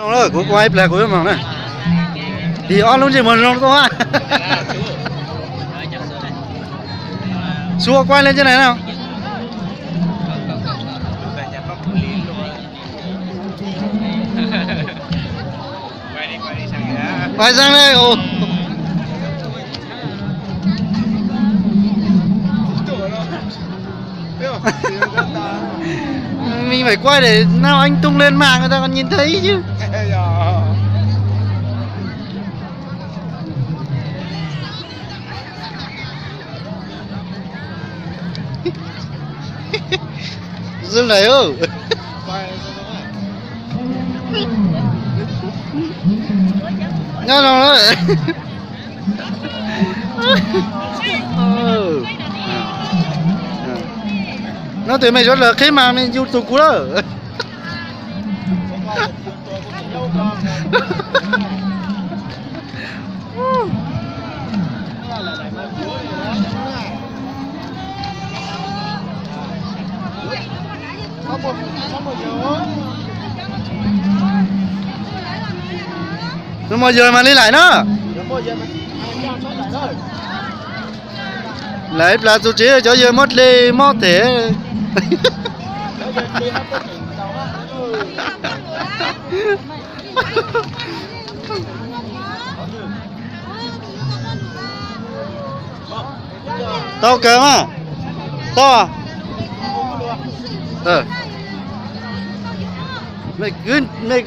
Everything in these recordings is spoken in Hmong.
Kuv ua ib plag kuv yuav moog na. Tig ob lub ntsej muag zoo tuaj. Xub ua kuaj le cov na. Pais saab le. Mình phải quay để nào anh tung lên mạng người ta còn nhìn thấy chứ. Xub ntawd. Nyob zoo na. Nyob twg mej suav dlawg qhib mas mej youtube kuv lawm. Nws muaj yawg mas li lais na. Lais plas txug tsev cov yawg muab dle mob them. Tau kawg mas. Tau. Mej kwv, mej,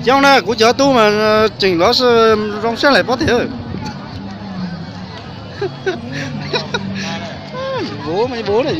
coob na, kuv cov tub mas tseem lov zoo sab lais pob tiag. Vov mas vov na.